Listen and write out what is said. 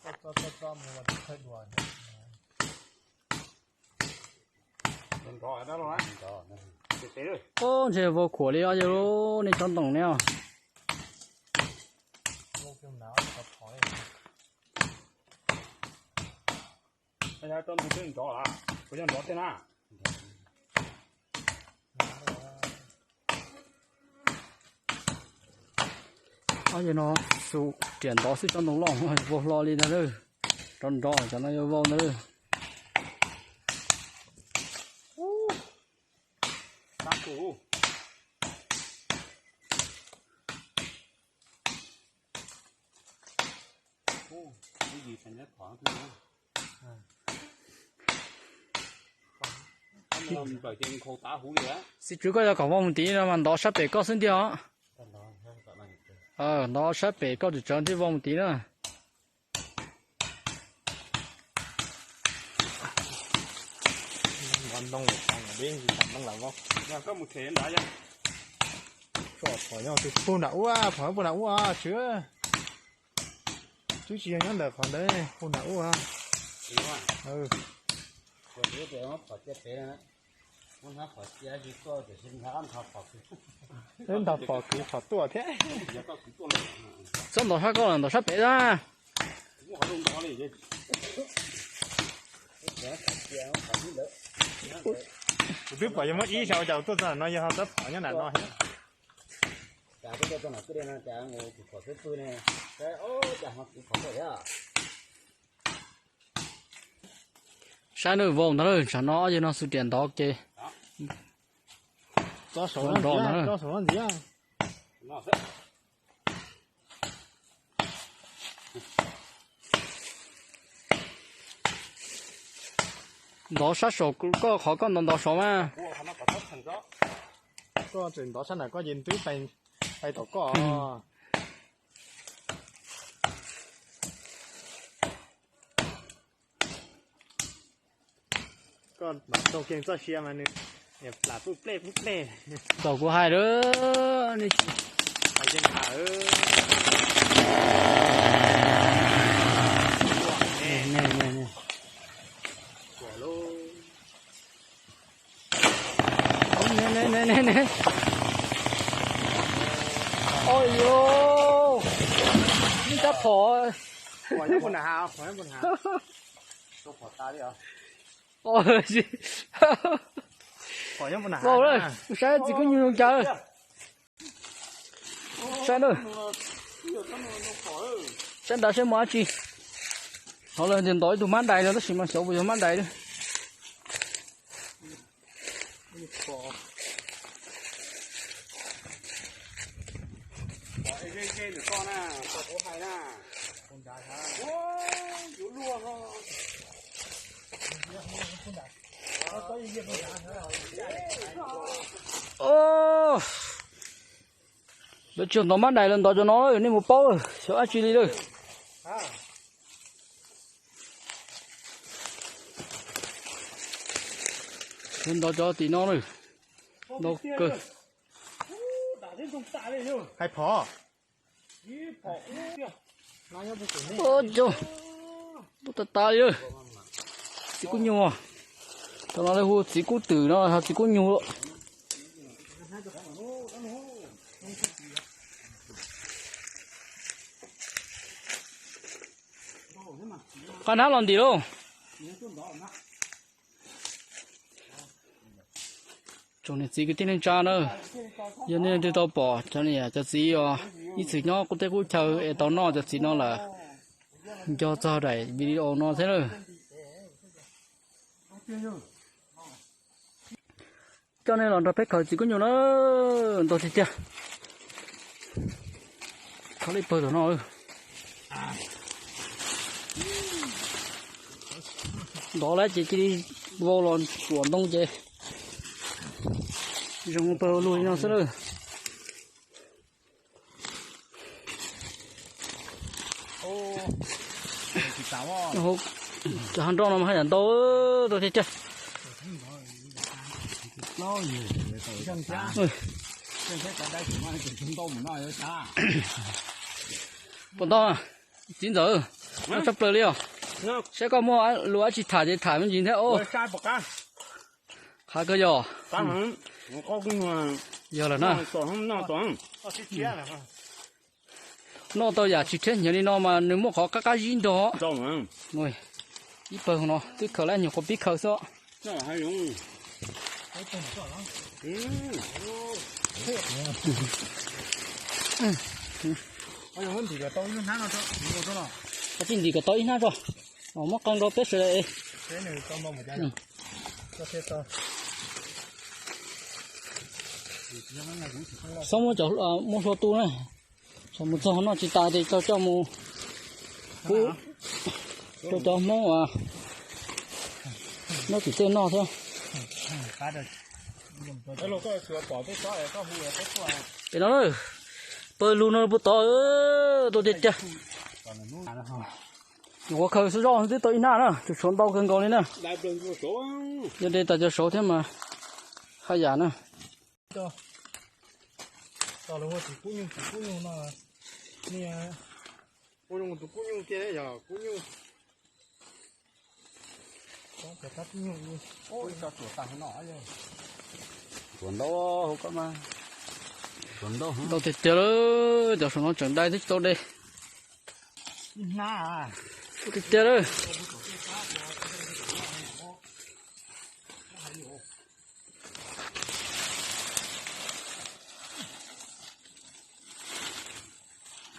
Ub, ntshe vau khuam li os, yog nej tsob ntoo ne os. Ob yog no xu riam ntov xwb, tsob ntoo loj vau hlo li ntag lawm. Nrov nrov cov no yuav vau ntag lawm. Txiv tswv koj yog kom vau mus tid no mas ntov sab pem koj xwb ntiag os. Ntov sab pem koj tseem tsawv thiaj vau mus tid na. Phom nram ub, phom puag nram ub tswv. Twb tsis yog nyob ntawm qhov ntawd, puag nram ub. Peb nrog phom kwv phom tuaj thiab. Txhob ntov sab koj lawm, ntov sab pem na. Kuv twb pom yog muab ib sab ua cas tuaj txog no yog ho txhob phom nyob nram no thiab. Saib nws vau ntag lawm, tsam no ob yog no xu riam ntov ces txob saud ntag. Ntov sab saum koj, qhov koj ntov ntov saud mas. Koj tseem ntov sab nram koj ces twb pais tom koj. Koj mam txog keeg txoj sia mas nws plam pwj plej pwj plej. Thaum kuv hais lawm, nej tsis hais yeej tham. Oj, ib rab phom. Saib txiv kub nyuj zoo cas. Saib na. Saib nrad saib muaj dab tsi. Hov lawv tias ntov ib tug mab dais no tab sis mas xyov puas yog mab dais. Lawv tsis ntov mab dais, lawv ntov cov no, nej mus paub xyov dab tsi li lawm. Lawv ntov cov tim no na, ntau kawg. Hais phom. Ua cas, ntub tas tas li. Txiv kub nyuj, cov no lawv hu txiv kub twm no ho txiv kub nyuj. Qab hnab los ntim lauj. Tsoom niam txiv kwv tij neej tsa na, yog nej leej twg tau pom cov niam cov txiv os, ib txwm nyob qub teb qub chaw es tau noj cov txiv no lawm, nco txog daim video no thiab na. Coj nej los nrog peb khaws txiv kub nyuj na, ntau tiag tiag. Khaws li pawg tom no. Ntov lawm ces cia li vau los tsuam ntoo ces zoo pawg lug li no xwb na. Cov hav nroj no mas haj yam ntau, ntau tiag tiag. Puas ntau, txiv ntxawm? Noj tshaj plaws li os. Saib koj muaj lus dab tsi tham ces tham me ntsis thiab os. Qhav kawg yog. Yog lawm na. Noj tau yam tsis rhiab hnyav li no mas nws muaj qhov qab qab zib nrog. Ib pawg no twb khaws lawm, nyuam qhuav pib khaws xwb. Tsis ntim kom tau ib hnab tso, muab qee rau peb sawv daws. Xob muab cov, muab hlua tu na, tsam mus txog noj tsis tas ces tau coj mus pub rau cov Hmoob uas nyob tim tej noj thiab. Pem no, pawg lug no puag tod, tau tiag tiag. Nyuam qhuav khaws xwb zoj twb tau ib hnab na, tshuav ntau kawg nkaus li na. Yog de tas cov saud thiab mas haj yam na. Ntau tiag tiag lawm, cov saum no tseem dai twb tsis tau de. Tiag tiag lawm.